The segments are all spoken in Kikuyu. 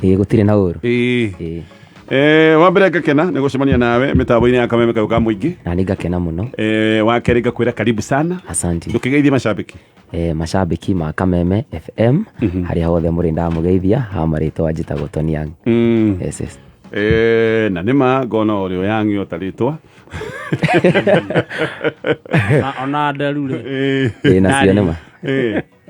Ĩĩ, gũtirĩ na ũru. Ĩĩ. Ĩĩ. Wa mbere ngakena nĩ gũcemania nawe mĩtambo-inĩ ya Kameme kayũ ka mũingĩ. Na nĩ ngakena mũno. Wa kerĩ ngakwĩra karibu sana. Asanti. Ndũkĩgeithie macambĩki. Macambĩki ma Kameme FM harĩa hothe mũrĩ ndamũgeithia, ha marĩtwa njĩtagwo Tony Young. Yes, yes. Na nĩma ngona ũrĩa Young o ta rĩtwa. Ona nderu rĩ. Ĩĩ, nacio nĩma.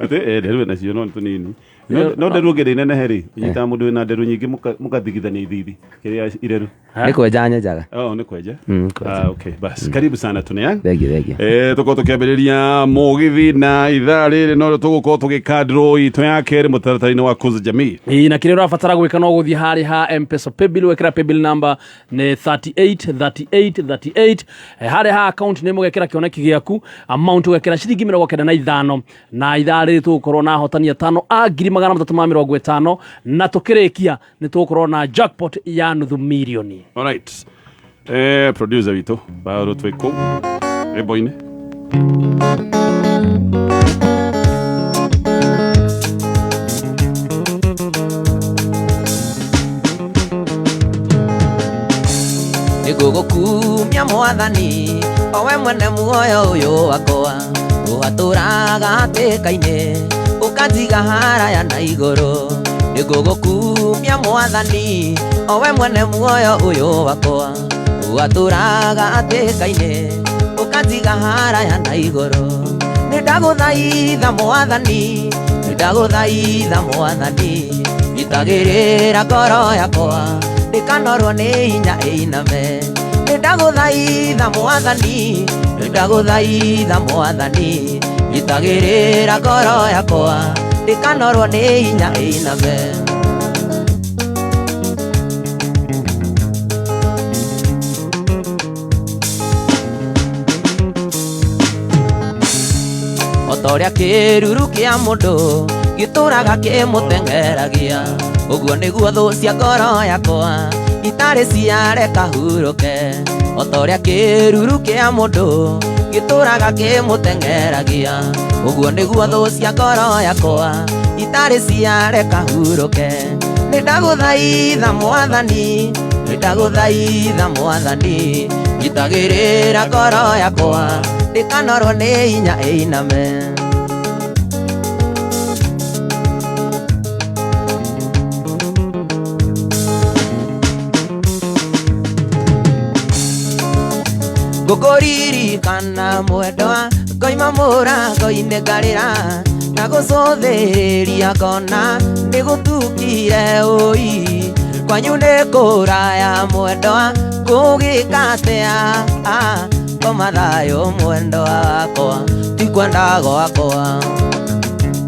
Atĩ nderu nacio no nĩ tũnini. No nderu ũngĩ ndĩnenehe rĩ, ũnyitaga mũndũ wĩna nderu nyingĩ mũkathigithania ithithi kĩrĩa ireru. Nĩ kwenja nyenjaga. Oh, nĩ kwenja. Kwenja. Ah, okay, bas. Karibu sana Tony Young. Thank you, thank you. Tũkorwo tũkĩambĩrĩria mũgithi na ithaa rĩrĩ no tũgũkorwo tũgĩka draw itũ ya kerĩ mũtaratara-inĩ wa Kuza Jamii. Ĩĩ, na kĩrĩa ũrabatara gwĩka no gũthiĩ harĩ ha M-Pesa paybill, wekĩra paybill number nĩ 38 38 38. Harĩa ha account nĩ mũgekĩra kĩoneki gĩaku, amount ũgekĩra ciringi 95, na ithaa rĩrĩ tũgũkorwo na ahotani atano a ngiri magana matatũ ma mĩrongo ĩtano, na tũkĩrĩkia nĩ tũgũkorwo na jackpot ya nuthu mirioni. All right. Producer witũ Paul twĩ kũu rwĩmbo-inĩ. Nĩngũgũkumia Mwathani, o we mwene muoyo ũyũ wakwa, ũhatũraga hatĩka-inĩ, ũkanjiga haraya na igũrũ. Nĩngũgũkumia Mwathani, o we mwene muoyo ũyũ wakwa, ũhatũraga hatĩka-inĩ, ũkanjiga haraya na igũrũ. Nĩndagũthaitha Mwathani, nĩndagũthaitha Mwathani, nyitagĩrĩra ngoro yakwa, ndĩkanorwo nĩ hinya ĩiname. Nĩndagũthaitha Mwathani, nĩndagũthaitha Mwathani, nyitagĩrĩra ngoro yakwa, ndĩkanorwo nĩ hinya ĩiname. O ta ũrĩa kĩruru kĩa mũndũ gĩtũraga kĩmũteng'eragia, ũguo nĩguo thũ cia ngoro yakwa itarĩ ciareka hurũke. O ta ũrĩa kĩruru kĩa mũndũ gĩtũraga kĩmũteng'eragia, ũguo nĩguo thũ cia ngoro yakwa itarĩ ciareka hurũke. Nĩndagũthaitha Mwathani, nĩndagũthaitha Mwathani, nyitagĩrĩra ngoro yakwa, ndĩkanorwo nĩ hinya ĩiname. Ngũkũririkana mwendwa, ngoima mũrango-inĩ ngarĩra, na gũcũthĩrĩria ngona nĩgũtukire ũi. Kwanyu nĩ kũraya mwendwa, ngũgĩka atĩa? Koma thayũ mwendwa wakwa, ti kwenda gwakwa.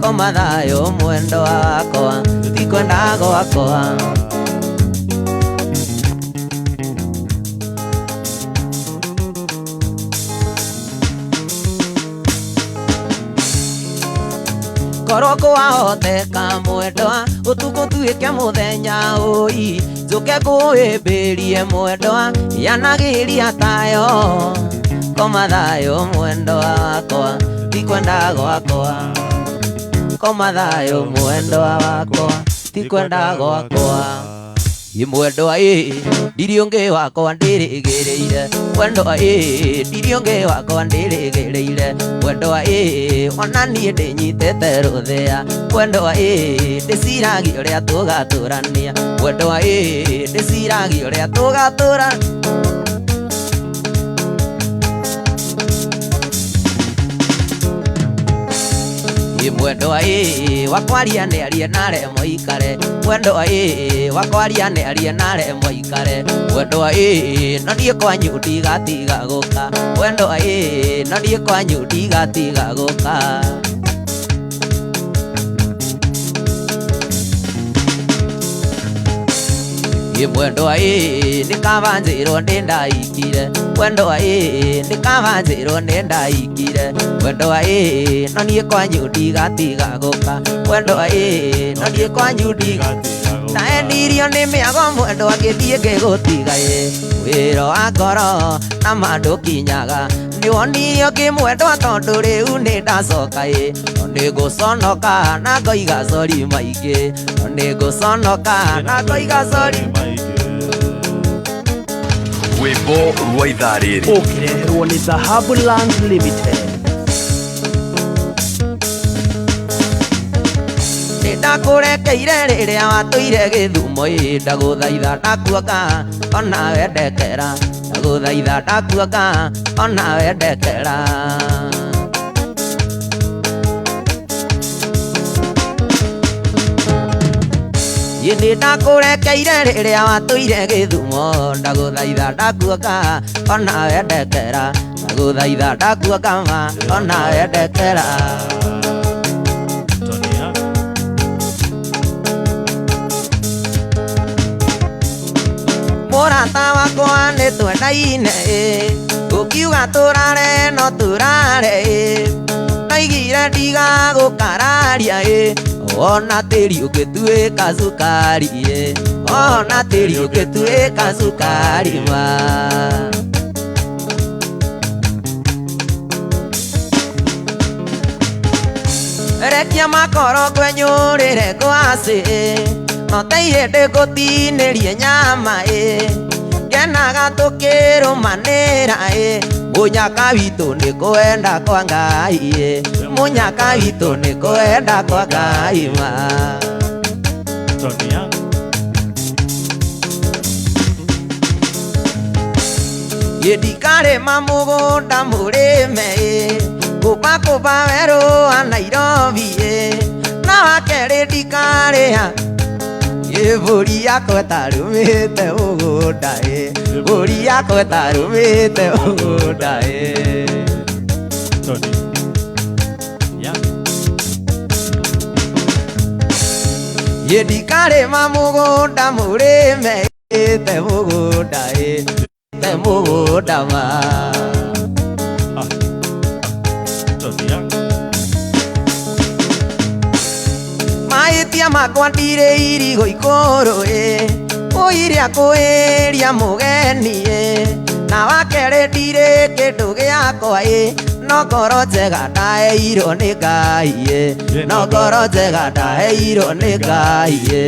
Koma thayũ mwendwa wakwa, ti kwenda gwakwa. Korwo kwahoteka mwendwa, ũtukũ tuĩke mũthenya ũi, njũke ngũhĩmbĩrie mwendwa, yanagĩria tayo. Koma thayũ mwendwa wakwa, ti kwenda gwakwa. Koma thayũ mwendwa wakwa, ti kwenda gwakwa. Ĩ mwendwa ĩ, ndirĩ ũngĩ wakwa ndĩrĩgĩrĩire. Mwendwa ĩ, ndirĩ ũngĩ wakwa ndĩrĩgĩrĩire. Mwendwa ĩ, ona niĩ ndĩnyitĩte rũthĩa. Mwendwa ĩ, ndĩciragia ũrĩa tũgatũrania. Mwendwa ĩ, ndĩciragia ũrĩa tũgatũra. Ĩ mwendwa ĩ, wakwaria nĩ arie na aremwo ikare. Mwendwa ĩ, wakwaria nĩ arie na aremwo ikare. Mwendwa ĩ, no niĩ kwanyu ndigatiga gũka. Mwendwa ĩ, no niĩ kwanyu ndigatiga gũka. Ĩ mwendwa ĩ, nĩ kaba njĩrwo nĩ ndaikire. Mwendwa ĩ, nĩ kaba njĩrwo nĩ ndaikire. Mwendwa ĩ, no niĩ kwanyu ndigatiga gũka. Mwendwa ĩ, no niĩ kwanyu ndigatiga gũka. Ndaendirio nĩ mĩago mwendwa ngĩthiĩ ngĩgũtiga ĩ. Wĩra wa ngoro na ma ndũkinyaga. Nĩ wonire ũkĩmwendwa tondũ rĩu nĩ ndacoka ĩ. No nĩ ngũconoka na ngoiga sori maingĩ. No nĩ ngũconoka na ngoiga sori. Rwĩmbo rwa ithaa rĩrĩ Ũkĩreherwo nĩ Dhahabu Land Limited. Ndakũrekeire rĩrĩa watũire gĩthumo ĩ, ndagũthaitha ndakuoka onawe ndekera, ndagũthaitha ndakuoka onawe ndekera. Ĩ nĩ ndakũrekeire rĩrĩa watũire gĩthumo, ndagũthaitha ndakuoka onawe ndekera, ndagũthaitha ndakuoka ma onawe ndekera. Mũrata wakwa nĩ twendaine ĩ, ũkiuga tũrare no tũrare ĩ, ndaigire ndigagũkararia ĩ, ona tĩri ũngĩtuĩka cukari ĩ, ona tĩri ũngĩtuĩka cukari ma. Rekia makoro ngwenyũrĩre ngwacĩ, no ta ihĩndĩ ngũtinĩrie nyama ĩ, ngenaga tũkĩrũmanĩra ĩ, mũnyaka witũ nĩ kwenda kwa Ngai ĩ, mũnyaka witũ nĩ kwenda kwa Ngai ma. Ĩ ndikarĩma mũgũnda mũrĩme ĩ, kũbakũba werũ wa Nairobi ĩ, na wakerĩ ndikarĩha ĩ, mbũri yakwa ĩtarũmĩte mũgũnda ĩ, mbũri yakwa ĩtarũmĩte mũgũnda ĩ. Ĩ ndikarĩma mũgũnda mũrĩme ĩ, te mũgũnda ĩ, te mũgũnda ma. Mahĩtia makwa ndirĩ irigũ ikũrũ ĩ, ũiria kwĩria mũgeni ĩ, na wakerĩ ndirĩ kĩndũ gĩakwa ĩ, no ngoro njega ndaheirwo nĩ Ngai ĩ, no ngoro njega ndaheirwo nĩ Ngai ĩ.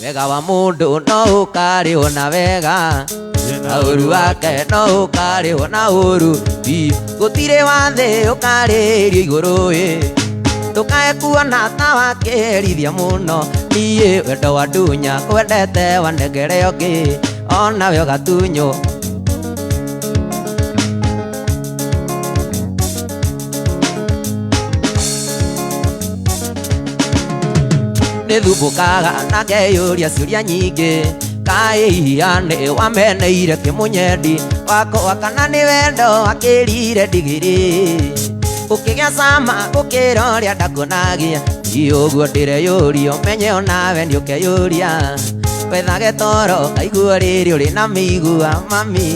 Wega wa mũndũ no ũkarĩhwo na wega, na ũru wake no ũkarĩhwo na ũru, gũtirĩ wa thĩ ũkarĩrio igũrũ ĩ, ndũkae kuona ta wakĩherithia mũno, niĩ wendo wa ndunya kwendete wanengere ũngĩ onawe ũgatunywo. Nĩthumbũkaga na ngeyũria ciũria nyingĩ, kaĩ ihia nĩ wameneire kĩmũnyendi wakwa kana nĩ wendo wakĩrire ndigiri, ũkĩgĩa cama gũkĩra ũrĩa ndakuonagia, ti ũguo ndĩreyũria ũmenye onawe nĩũkeyũria, wethage toro kaigua rĩrĩ ũrĩ na mĩigua mami.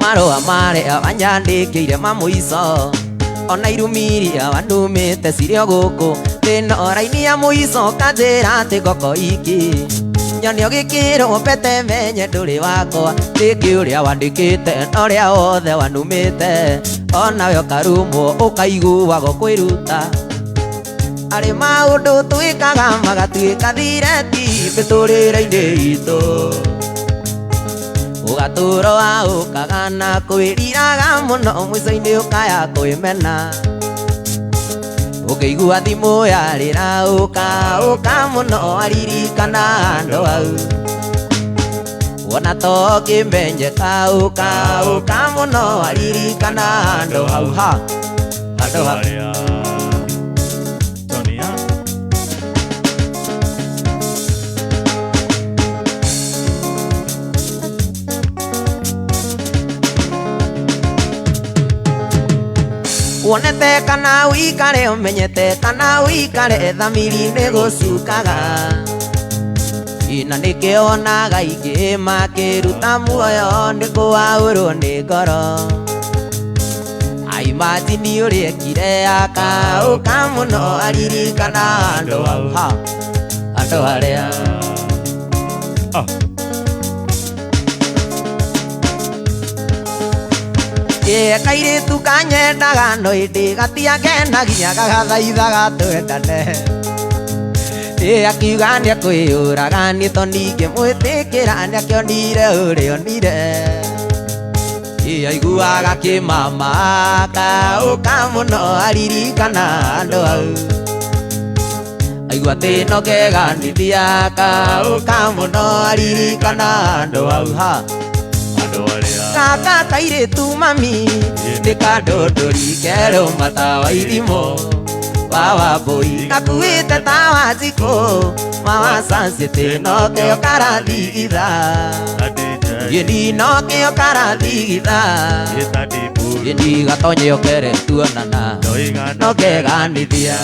Marũa marĩa wanyandĩkĩire ma mũico, ona irumiria wandumĩte cirĩ o gũkũ, ndĩna raini ya mũico kanjĩra atĩ ngoko iki, nyone ũgĩkĩrwo pete menye ndũrĩ wakwa, rĩngĩ ũrĩa wandĩkĩte na ũrĩa wothe wanumĩte, onawe ũkarumwo ũkaiguaga ũkwĩruta. Arĩ maũndũ twĩkaga magatuĩka thireti mĩtũrĩre-inĩ itũ, ũgatũra waũkaga na kwĩriraga mũno, mũico-inĩ ũkaya kwĩmena, ũkĩigua thimũ yarĩra ũka ũka mũno waririkana andũ au, wona to ũkĩmenyeka ũka ũka mũno waririkana andũ au ha andũ arĩa. Wonete kana ũikare ũmenyete kana ũikare thamiri nĩ gũcukaga, ina nĩkĩo wonaga ingĩ makĩruta muoyo nĩ kũwaũrwo nĩ ngoro, aimajini ũrĩa ekire akaũka mũno aririkana andũ au ha andũ arĩa. Ĩ kairĩtu kanyendaga no ĩndĩ gatiangenagia gagathaithaga twendane. Ĩ akiuga nĩekwĩyũraga niĩ to ningĩmwĩtĩkĩra nĩakĩonire ũrĩa onire. Ĩ aiguaga kĩmama kaũka mũno aririkana andũ au. Aigua atĩ no keganithia kaũka mũno aririkana andũ au ha. Kaka kairĩtu mami nĩ kandũndũri kerũ matawa ithimo wawa mbũi gakuĩte tawa njikũ mawa sansĩtĩ no kĩo karathigitha gĩni no kĩo karathigitha gĩni gatonye ũkere tuonana no keganithia.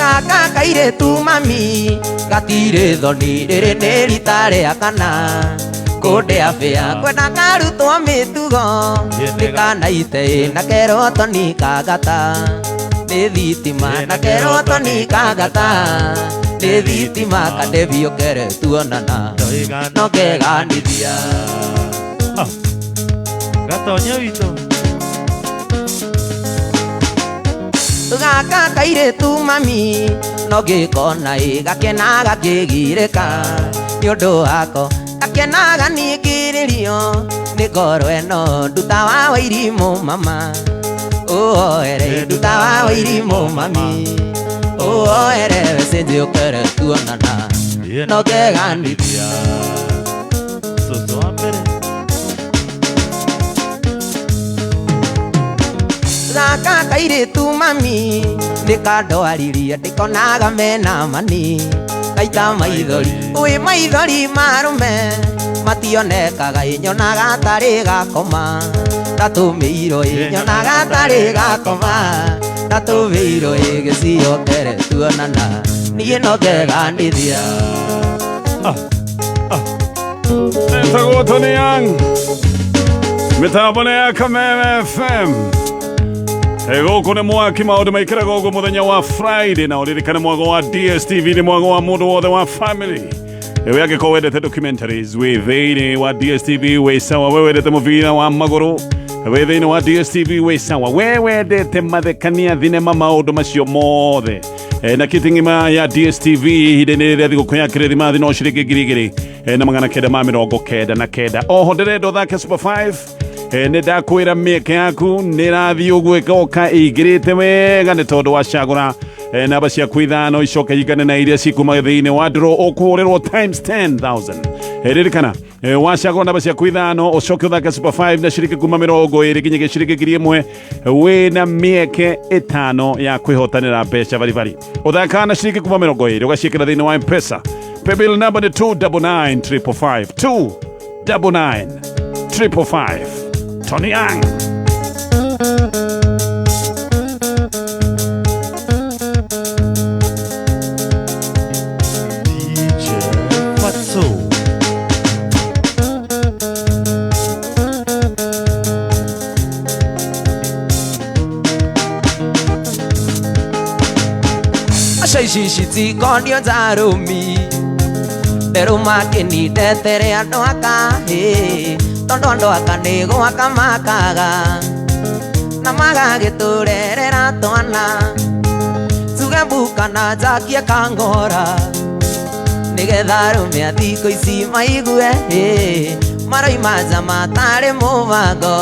Kaka kairĩtu mami gatirĩ thoni rĩrĩ nĩ rita rĩa kana kũndĩa bĩa kwenda karutwo mĩtugo nĩ kanaite na kerwo toni kagata nĩ thitima na kerwo toni kagata nĩ thitima kandebi ũkere tuonana no keganithia. Gatonye witũ. Gaka kairĩtu mami no ngĩkona ĩ gakenaga ngĩgirĩka nĩ ũndũ wako gakenaga niĩ ngĩrĩrio nĩ ngoro ĩno nduta wa wairimũ mama ũoere nduta wa wairimũ mami ũoere wecenjie ũkere tuonana no keganithia. Cũcũ wa mbere. Gaka kairĩtu mami nĩ kandwaririe ndĩkonaga mena mani gaita maithori wĩ maithori marũme mationekaga ĩ nyonaga tarĩ gakoma ndatũmĩirwo ĩ nyonaga tarĩ gakoma ndatũmĩirwo ĩ gĩcio kere tuonana niĩ no ngeganithia. Etagwo Tony Young mĩtambo nĩ ya Kameme FM. Gũkũ nĩ mwaki maũndũ maikaraga ũguo mũthenya wa Friday na ũririkane mwago wa DSTV nĩ mwago wa mũndũ wothe wa family. Ewe angĩkorwo wendete documentaries wĩ thĩinĩ wa DSTV wĩ sawa, we wendete mũbira wa magũrũ wĩ thĩinĩ wa DSTV wĩ sawa, we wendete mathekania thinema maũndũ macio mothe. Na kiti ng'ima ya DSTV ihinda-inĩ rĩrĩa thigũkũ ya Kĩrĩthimathi no ciringi 2999. Oho ndĩrenda ũthake Super 5. Nĩ ndakwĩra mĩeke yaku nĩ ĩrathiĩ ũguo ĩgoka ĩingĩrĩte wega nĩ tondũ wacagũra namba ciaku ithano icoke ingane na iria cikuma thĩinĩ wa draw ũkũhũrĩrwo times 10,000. Ririkana wacagũra namba ciaku ithano ũcoke ũthake Super 5 na ciringi kuma 20 nginyagia ciringi 1000 wĩna mĩeke ĩtano ya kwĩhotanĩra mbeca baribari. Ũthakaga na ciringi kuma 20 ũgaciĩkĩra thĩinĩ wa M-Pesa. Paybill number nĩ 299555 299555. Tony Young. DJ Fatso. Aca ici citikonio njarũmi nderũ makĩnindetere andũ aka tondũ andũ aka nĩ gwaka makaga na magagĩtũrerera twana tuge mbuka na njakie kangora nĩgetha arũme a thikũ ici maigue maroima nja matarĩ mũbango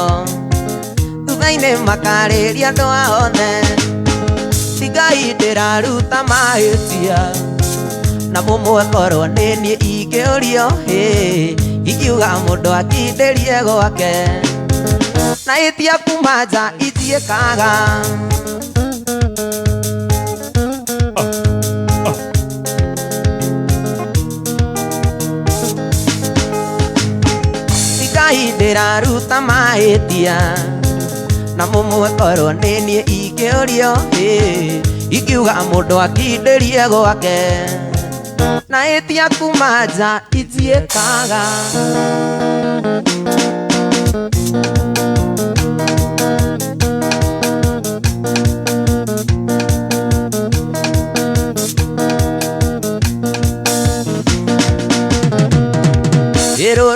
thutha-inĩ makarĩria andũ a othe tigai ndĩraruta mahĩtia na mũmwe korwo nĩ niĩ ingĩũrio ingiuga mũndũ akindĩrie gwake na ĩtia kuma nja itiĩkaga. Tigai ndĩraruta mahĩtia na mũmwe korwo nĩ niĩ ingĩũrio ingiuga mũndũ akindĩrie gwake na ĩtia kuma nja itiĩkaga.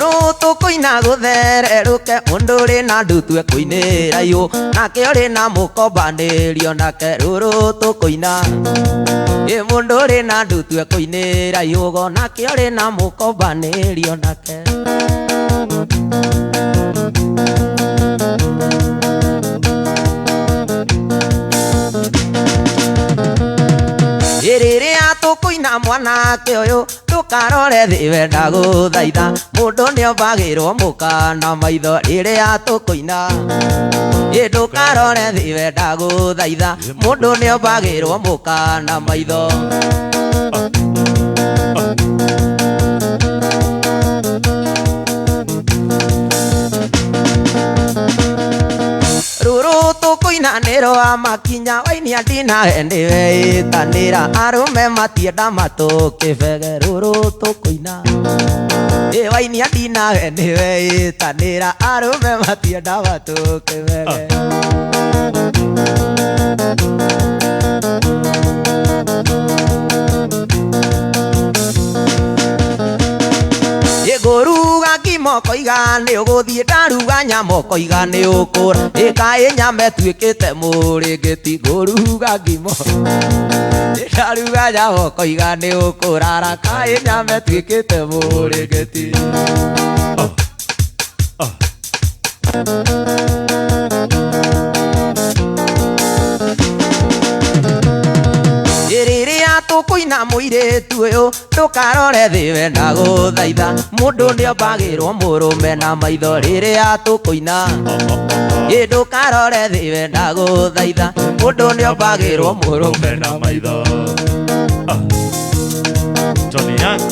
Rũrũ tũkũina gũthererũke mũndũ ũrĩ na ndutue kũinĩra yũ nake ũrĩ na mũkombanĩrio nake rũrũ tũkũina ĩ mũndũ ũrĩ na ndutue kũinĩra yũgo nake ũrĩ na mũkombanĩrio nake. Rĩrĩa tũkũina mwanake ũyũ ndũkarore thĩ we ndagũthaitha mũndũ nĩombagĩrwo mũka na maitho rĩrĩa tũkũina ĩ ndũkarore thĩ we ndagũthaitha mũndũ nĩombagĩrwo mũka na maitho. Rũrũ tũkũina nĩ rwa makinya wainia ndinawe nĩwe ĩtanĩra arũme matienda matũkĩbege rũrũ tũkũina ĩ wainia ndinawe nĩwe ĩtanĩra arũme matienda matũkĩbege. Ngũruga ngima ũkoiga nĩ ũgũthiĩ ndaruga nyama ũkoiga nĩ ũkũra ĩkaĩ nyama ĩtuĩkĩte mũrĩngĩti ngũruga ngima ndaruga nyama ũkoiga nĩ ũkũrara kaĩ nyama ĩtuĩkĩte mũrĩngĩti. Rĩrĩa tũkũina mũirĩtu ũyũ ndũkarore thĩ we ndagũthaitha mũndũ nĩombagĩrwo mũrũme na maitho rĩrĩa tũkũina ĩ ndũkarore thĩ we ndagũthaitha mũndũ nĩombagĩrwo mũrũme na maitho. Tony Young.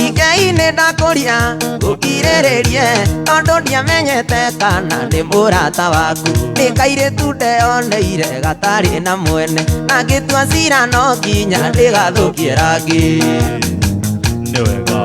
Ikei-inĩ ndakũria ngũkirĩrĩrie tondũ ndiamenyete kana nĩ mũrata waku nĩ kairĩtu ndeoneire gatarĩ na mwene na ngĩtua cira no nginya ndĩgathũkie rangi. Nĩ wega.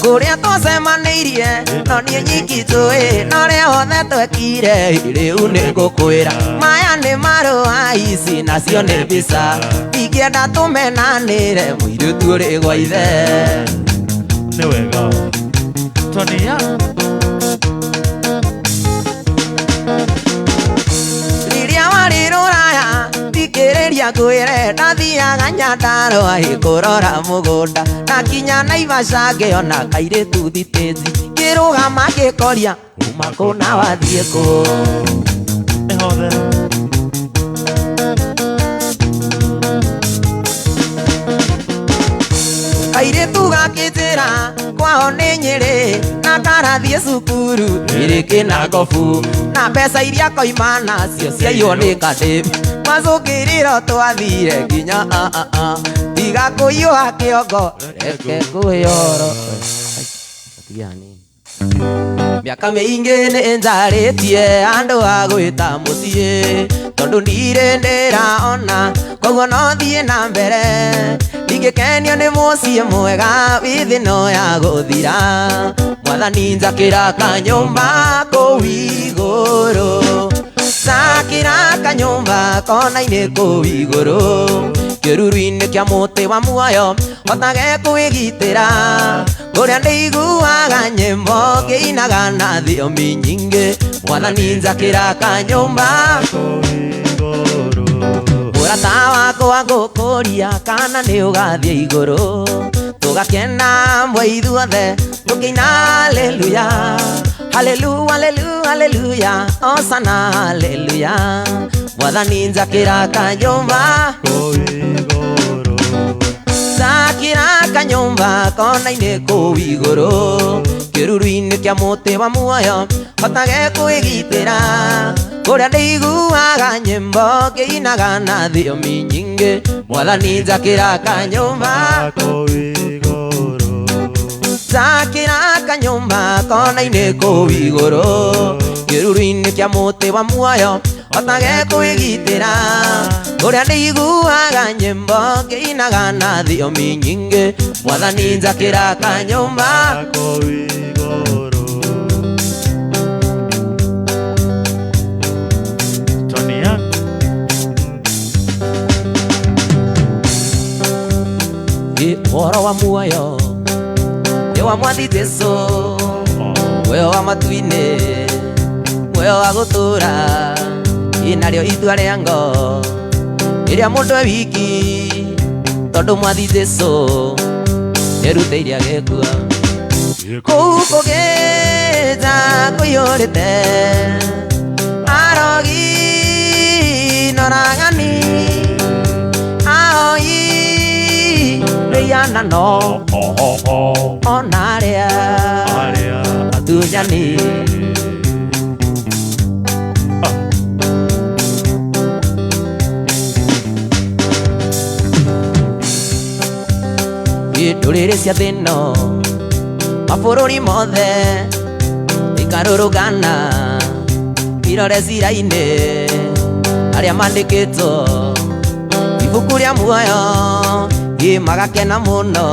Kũrĩa twacemanĩirie no niĩ nyiki njũĩ no ũrĩa wothe twekire rĩu nĩ ngũkwĩra maya nĩ marũa ici nacio nĩ mbica ndingĩenda tũmenanĩre mũirĩtu ũrĩ gwa ithe. Nĩ wega. Tony Young. Rĩrĩa warĩ rũraya thikĩrĩria ngwĩre ndathiaga Nyandarũa kũrora mũgũnda na kinya Naivasha ngĩona kairĩtu thitĩnji ngĩrũgama ngĩkoria uma kũ na wathiĩ kũ. Nĩ hothe. Kairĩtu gakĩnjĩra kwao nĩ Nyĩrĩ na karathiĩ cukuru ĩrĩ Kĩnangobu na mbeca iria koima nacio ciaiywo nĩ kadĩmi macũngĩrĩro twathire nginya tiga kũiyũha kĩongo reke ngũyoro. Mĩaka mĩingĩ nĩ njarĩtie andũ a gwĩta mũciĩ tondũ ndirĩ ndĩraona koguo no thiĩ na mbere ndingĩkenio nĩ mũciĩ mwega wĩ thĩ no ya gũthira mwathani njakĩra kanyũmba kũu igũrũ njakĩra kanyũmba kona-inĩ kũu igũrũ kĩruru-inĩ kĩa mũtĩ wa muoyo hotage kwĩgitĩra kũrĩa ndĩiguaga nyĩmbo ngĩinaga na thiomi nyingĩ mwathani njakĩra kanyũmba Kũu igũrũ. Mũrata wakwa ngũkũria kana nĩ ũgathiĩ igũrũ tũgakena hamwe ithuothe tũkĩina haleluya haleluya haleluya haleluya osana haleluya mwathani njakĩra kanyũmba Kũu igũrũ. njakĩra kanyũmba kona-inĩ kũu igũrũ kĩruru-inĩ kĩa mũtĩ wa muoyo hotage kwĩgitĩra kũrĩa ndĩiguaga nyĩmbo ngĩinaga na thiomi nyingĩ mwathani njakĩra kanyũmba Kũu igũrũ. njakĩra kanyũmba kona-inĩ kũu igũrũ kĩruru-inĩ kĩa mũtĩ wa muoyo hotage kwĩgitĩra kũrĩa ndĩiguaga nyĩmbo ngĩinaga na thiomi nyingĩ mwathani njakĩra kanyũmba Kũu igũrũ. Muoyo wa muoyo nĩ wa mwathi Jesu, muoyo wa matu-inĩ, muoyo wa gũtũũra, inarĩo itua rĩa ngo rĩrĩa mũndũ e wiki, tondũ mwathi Jesu nĩerutĩire agĩkua. Kũu kũgĩta kũiyũrĩte arogi noragani aoi mĩhianano ona arĩa atunyani. Ndũrĩrĩ cia thĩ ĩno mabũrũri mothe ikarũrũngana irore cira-inĩ arĩa mandĩkĩtwo ibuku rĩa muoyo ĩ magakena mũno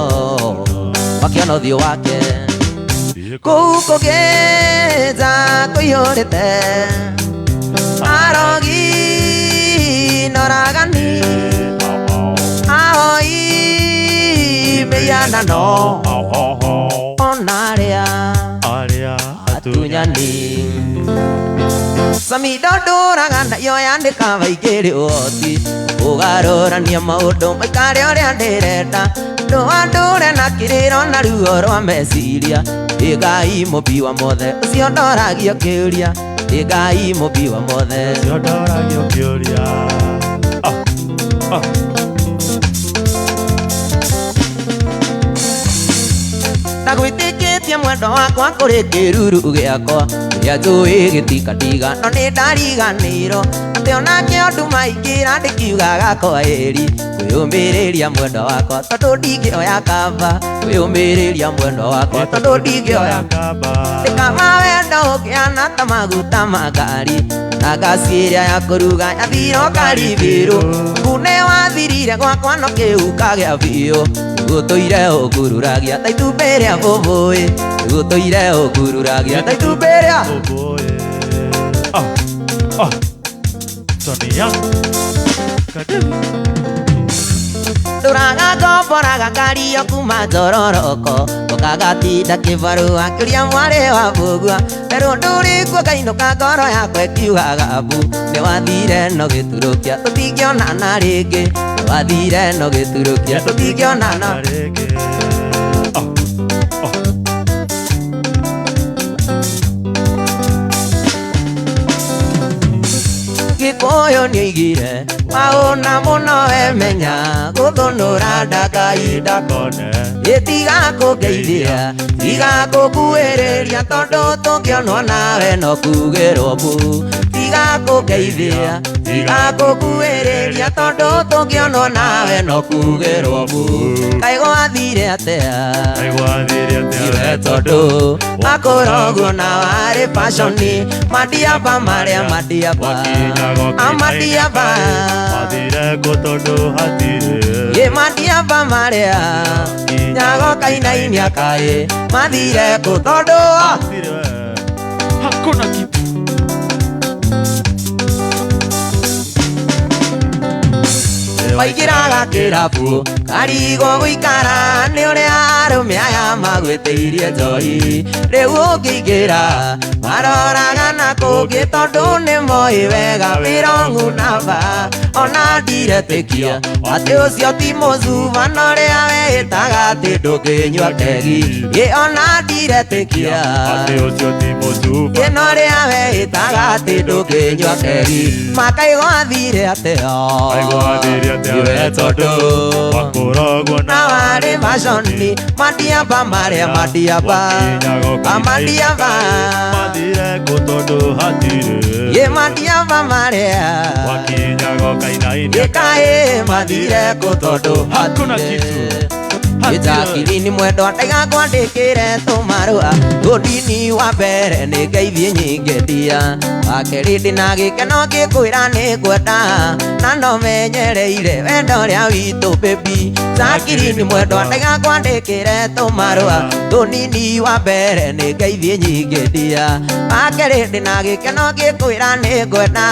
makĩona ũthiũ wake. Kũu kũgĩta kũiyũrĩte arogi noragani aoi mĩhianano ona arĩa atunyani. Samido ndũraga nayo yandĩka maingĩrĩ ũhoti ũgarũrania maũndũ maikare ũrĩa ndĩrenda, ndũandũre na kĩrĩro na ruo rwa meciria. Ĩ Ngai mũmbi wa mothe ũcio ndoragio kĩũria, Ĩ Ngai mũmbi wa mothe ũcio ndoragio kĩũria. Ndagwĩtĩkĩtie mwendo wakwa kũrĩ kĩruru gĩakwa kĩrĩa njũĩ gĩtikatiga, no nĩ ndariganĩirwo atĩ onakĩo nduma ingĩra ndĩkiugaga kwa ĩri. Kwĩyũmĩrĩria mwendo wakwa tondũ ndingĩoya kaba, kwĩyũmĩrĩria mwendo wakwa tondũ ndingĩoya kaba. Ndĩkaba wendo ũkĩhana ta maguta ma ngari na ngasi ĩrĩa ya kũruga yathira ũkaribĩrwo. Kune wathirire gwakwa no kĩu kagĩa biũ, gũtũire ũngururagia ta itumbĩ rĩa bũbũĩ, gũtũire ũngururagia ta itumbĩ rĩa bũbũĩ. Sonia Ndũraga ngomboraga ngario kuma njororoko ũkagatinda kĩbarũa kĩũria mwarĩ wa mbũgua werũ ndũrĩ kuo ngainũka ngoro yakwa ĩkiugaga mbu. Nĩ wathire no gĩturũkia tũtingĩonana rĩngĩ, nĩ wathire no gĩturũkia tũtingĩonana rĩngĩ. Gĩkũyũ nĩoigire waũna mũno wemenya gũthũnũra ndakahinda kone ĩtiga kũngeithia tiga kũkuĩrĩria tondũ tũngĩonwo nawe no kugĩrwo mbu. Tiga kũngeithia tiga kũkuĩrĩria tondũ tũngĩonwo nawe no kugĩrwo mbu. Kaĩ gwathire atĩa? Kaĩ gwathire atĩa? Iwe tondũ makũrogwo na warĩ baconi mandiaba marĩa mandiaba amandiaba mathire kũ tondũ hatirĩ ĩ mandiaba marĩa nyago kainainia kaĩ mathire kũ tondũ hakuna kitu. Maingĩraga kĩrabu karigwo gũikara nĩ ũrĩa arũme aya magwĩtĩirie njohi. Rĩu ũngĩingĩra maroraga na kũngĩ tondũ nĩ moĩ wega wĩrongu namba ona ndiretĩkia atĩ ũcio ti mũcuba na ũrĩa wĩĩtaga atĩ ndũngĩnyua kegi. Ĩ ona ndiretĩkia atĩ ũcio ti mũcuba ĩ na ũrĩa wĩĩtaga atĩ ndũngĩnyua kegi. Makaigua athire atĩa? Kaigua athire atĩa we tondũ wakũrogwo na warĩ baconi mandiaba marĩa mandiaba amandiaba mathire kũ tondũ hatirĩ ĩ mandiaba marĩa wakinyaga ũkainainia ĩ kaĩ mathire kũ tondũ Hakuna hatirĩ kitu. Jacqueline mwendwa ndaiga kwandĩkĩre tũmarũa tũndini wa mbere nĩ ngeithie nyingĩ ndia wa kerĩ ndĩna gĩkeno ngĩkwĩra nĩ ngwenda na no menyereire wendo ũrĩa witũ baby. Jacqueline mwendwa ndaiga kwandĩkĩre tũmarũa tũnini wa mbere nĩ ngeithie nyingĩ ndia wa kerĩ ndĩna gĩkeno ngĩkwĩra nĩ ngwenda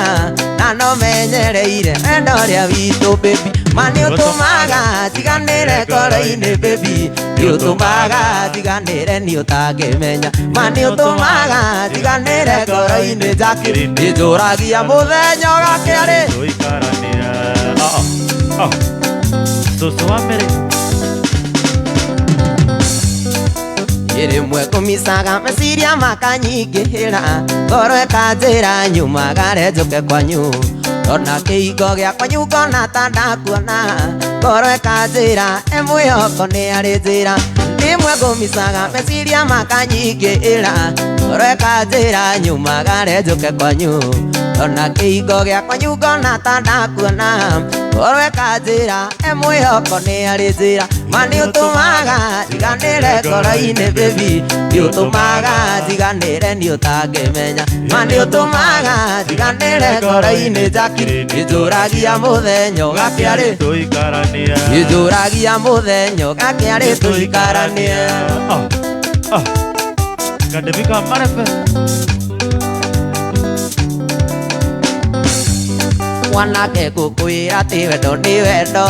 na no menyereire wendo ũrĩa witũ baby. Ma nĩ ũtũmaga njiganĩre ngoro-inĩ baby, nĩ ũtũmaga njiganĩre nĩ ũtangĩmenya. Ma nĩ ũtũmaga njiganĩre ngoro-inĩ Jackie, nĩ njũragia mũthenya ũgakĩarĩ. Tũikarania. Ah, ah. Cũcũ wa mbere. Rĩmwe kũmicaga meciria makanyingĩhĩra, ngoro ĩkanjĩra nyumagare njũke kwanyu. Ndona kĩhingo gĩa kwanyu ngona ta ndakuona, ngoro ĩkanjĩra e mwĩhoko nĩ arĩ njĩra. Rĩmwe ngũmicaga meciria makanyingĩhĩra, ngoro ĩkanjĩra nyumagare njũke kwanyu. Ndona kĩhingo gĩa kwanyu ngona ta ndakuona, ngoro ĩkanjĩra e mwĩhoko nĩ arĩ njĩra. Ma nĩ ũtũmaga njiganĩre ngoro-inĩ baby, nĩ ũtũmaga njiganĩre nĩ ũtangĩmenya. Ma nĩ ũtũmaga njiganĩre ngoro-inĩ Jackie, nĩ njũragia mũthenya ũgakĩarĩ. Tũikarania. Nĩ njũragia mũthenya ũgakĩarĩ tũikaranie. Ah, ah. Kademi ka marebe. Mwanake ngũkwĩra atĩ wendo nĩ wendo,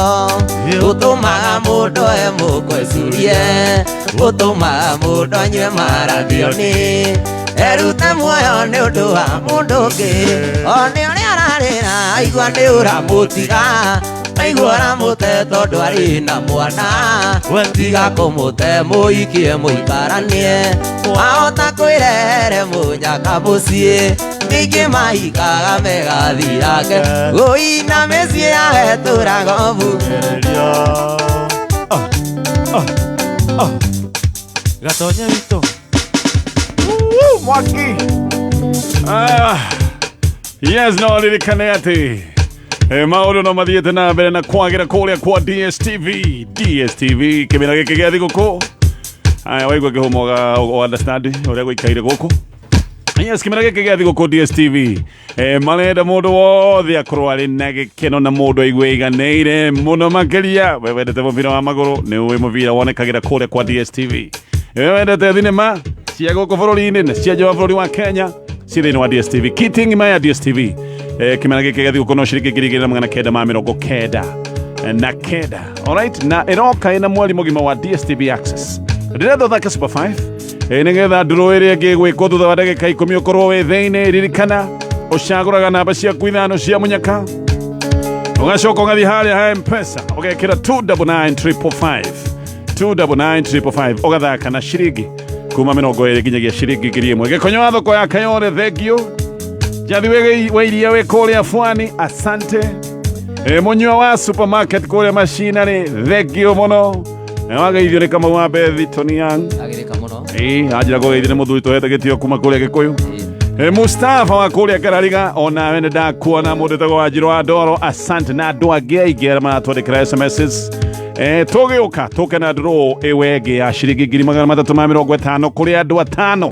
ũtũmaga mũndũ e mũkwa ĩcurie, ũtũmaga mũndũ anyue marathioni, erute muoyo nĩ ũndũ wa mũndũ ũngĩ. O nĩ ũrĩa ararĩra aigua nĩ ũramũtiga, aigua ũramũte tondũ arĩ na mwana. Tiga kũmũte mũikie mũikaranie, wahota kwĩrehere mũnyaka mũciĩ. Ningĩ maikaga megathirake, gũina mĩciĩ yahetũraga ũbu. Gereria. Ah, ah, ah. Gatonye witũ. Woo, mwaki. Ah, yes, no ririkane atĩ maũndũ no mathiĩte na mbere na kwagĩra kũrĩa kwa DSTV. DSTV kĩmera gĩkĩ gĩa thigũkũ. Aya, waigua kĩhumo ga understand ũrĩa gũikaire gũkũ. Yes, kĩmera gĩkĩ gĩa thigũkũ DSTV marenda mũndũ wothe akorwo arĩ na gĩkeno na mũndũ aigue aiganĩire mũno makĩria. We wendete mũbira wa magũrũ, nĩ ũĩ mũbira wonekagĩra kũrĩa kwa DSTV. We wendete thinema cia gũkũ bũrũri-inĩ na cia nja wa bũrũri wa Kenya ci thĩinĩ wa DSTV. Kiti ng'ima ya DSTV kĩmera gĩkĩ gĩa thigũkũ no ciringi 2999. Alright, na ĩroka ĩna mweri mũgima wa DSTV Access. Ndĩrenda ũthake Super 5 nĩgetha ndũrũ ĩrĩa ĩngĩ ĩgwĩkwo thutha wa ndagĩka 10 ũkorwo wĩ thĩinĩ. Ririkana ũcagũraga namba ciaku 5 cia mũnyaka, ũgacoka ũgathiĩ harĩa ha M-Pesa ũgekĩra 299555 299555 ũgathaka na ciringi kuma 20 nginyagia ciringi 1000. Gĩkonyo wa thoko ya Kayore, thengio. Jathi wa iria wĩ kũrĩa Bwani, asante. Mũnyua wa supermarket kũrĩa macinarĩ, thengio mũno. Wageithio nĩ Kamau wa Bethi Tony Young. Agĩrĩka mũno. Anjĩra kũgeithio nĩ mũthuri tũhete gĩtĩo kuma kũrĩa Gĩkũyũ. Mustafa wa kũrĩa Karariga, onawe nĩ ndakuona. Mũndũ wĩtagwo Wanjirũ wa Ndoro, asante. Na andũ angĩ aingĩ arĩa maratwandĩkĩra SMSs. Tũgĩũka tũke na draw ĩwe ĩngĩ ya ciringi 350,000 kũrĩ andũ 5,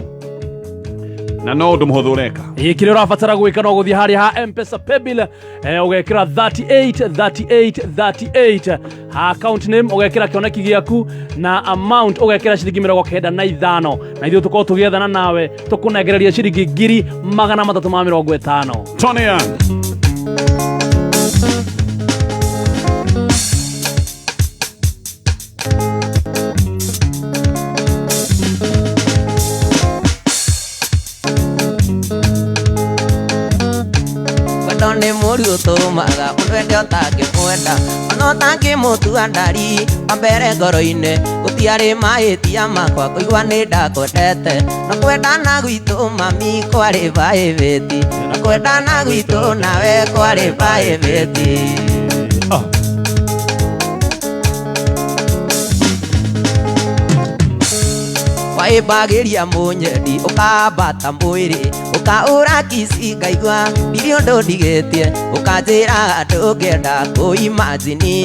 na no ũndũ mũhũthũ ũreka. Ĩ, kĩrĩa ũrabatara gwĩka no gũthiĩ harĩa ha M-Pesa paybill, ũgekĩra 38 38 38, ha account name ũgekĩra kĩoneki gĩaku na amount ũgekĩra ciringi 95, na ithuĩ tũkorwo tũgĩethana nawe tũkũnengereria ciringi 350,000. Tony Young. Wendo nĩ mũri ũtũmaga mũndũ ende ũtangĩmwenda, ona ũtangĩmũtua ndari wa mbere ngoro-inĩ. Gũtiarĩ mahĩtia makwa kũigua nĩ ndakwendete, na kwendana gwitũ mami kwarĩ baĩbĩti, na kwendana gwitũ nawe kwarĩ baĩbĩti. Ah. Waĩmbagĩria mũnyendi ũkambata mwĩrĩ, ũkaũra kici ngaigua ndirĩ ũndũ ndigĩtie, ũkanjĩra ndũngĩenda kũimajini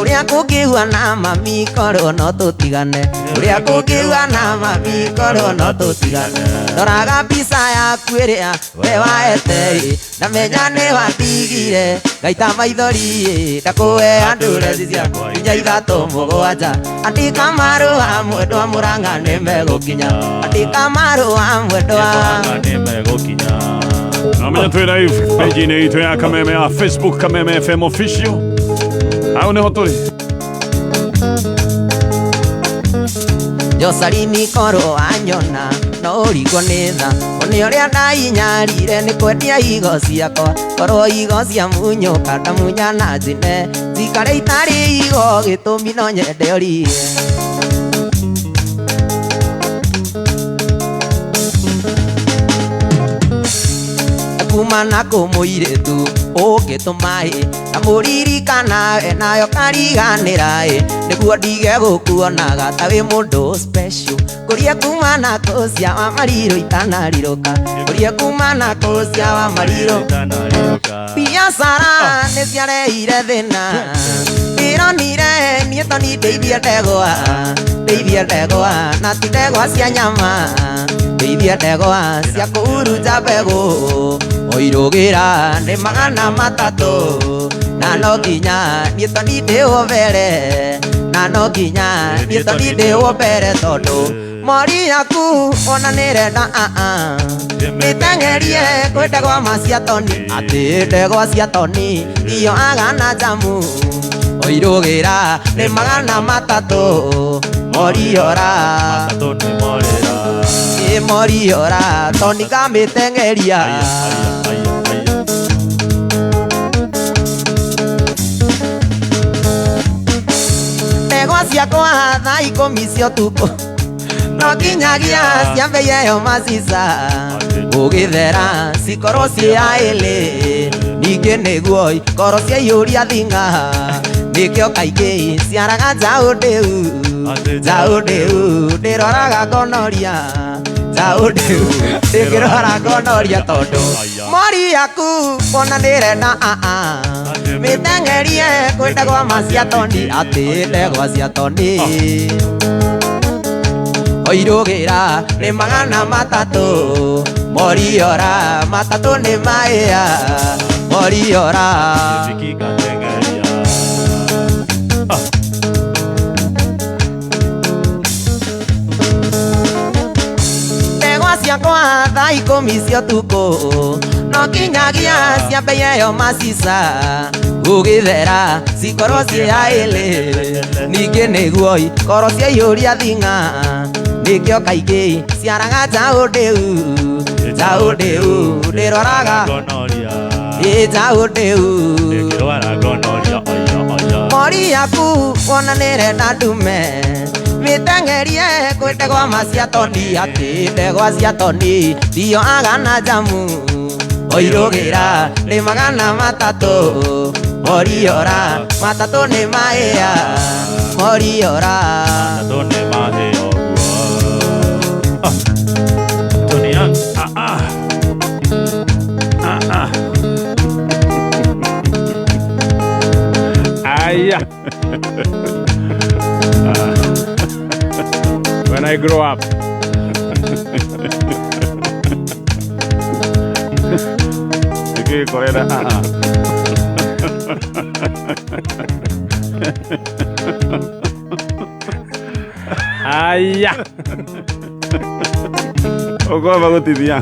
ũrĩa kũngĩgua na mami korwo no tũtigane, ũrĩa kũngĩgua na mami korwo no tũtigane. Ndoraga mbica yaku ĩrĩa we waete ĩ, ndamenya nĩ wandigire ngaita maithori ĩ, ndakũhe andũreci ciakwa 4 3 7. Andĩka marũa mwendwa Mũrang'a nĩ megũkinya, andĩka marũa mwendwa Nĩ megũkinya. Namenya twĩ live page-inĩ itũ ya Kameme ya Facebook, Kameme FM official. Hau nĩho tũrĩ. Josalini korwo wanyona no ũrigwo nĩ tha nĩ ũrĩa ndainyarire nĩ kwendia igo ciakwa korwo igo cia munyũka ndamunya na njine njikare itarĩ igo gĩtũmi no nyende ũrie. Kuma na kũmũirĩtu ũngĩtũma ĩ ndamũririkana we nayo kariganĩra ĩ nĩguo ndige gũkuonaga ta wĩ mũndũ special kũria kuma na kũcia wa marirũ itanarirũka kũria kuma na kũcia wa marirũ. Biacara nĩ ciareire thĩna ndĩronire niĩ toni ndeithie ndegwa na ti ndegwa cia nyama ndeithie ndegwa cia kũhurunja mbegũ oirũgĩra nĩ 300 na no nginya niĩ toni ndĩhwo mbere na no nginya niĩ toni ndĩhwo mbere tondũ mori yaku ona nĩrenda mĩteng'erie kwĩ ndegwa ma cia toni atĩ ndegwa cia toni iyo agana njamu oirũgĩra nĩ 300 moriora ĩ moriora toni ngamĩteng'eria. Ndegwa ciakwa thaa 10 cia ũtukũ no nginyagia ciambĩie yo macica gũgĩthera cikorwo ciĩ aĩlĩ ningĩ nĩguo ikorwo ciaiyũria thing'a nĩkĩo kaingĩ ciaraga njaũ ndĩu njaũ ndĩu ndĩroraga ngonoria njaũ ndĩu ndĩkĩrora ngonoria tondũ mori yaku ona nĩrenda mĩteng'erie kwĩ ndegwa ma cia toni atĩ ndegwa cia toni oirũgĩra nĩ 300 moriora matatũ nĩ maĩa moriora. Ndegwa ciakwa thaa 10 cia ũtukũ no nginyagia ciambĩie yo macica gũgĩthera cikorwo ciĩ aĩlĩ ningĩ nĩguo ikorwo ciaiyũria thing'a nĩkĩo kaingĩ ciaraga njaũ ndĩu njaũ ndĩu ndĩroraga ĩ njaũ ndĩu mori yaku ona nĩrenda ndume mĩteng'erie kwĩ ndegwa ma cia toni atĩ ndegwa cia toni ndiyo agana njamu oirũgĩra nĩ 300 moriora matatũ nĩ maĩa moriora matatũ nĩ maĩa ũguo. Tony Young. Aya. When I grow up. Nĩkĩgĩkorera Aya. Ũkwamba gũtithia.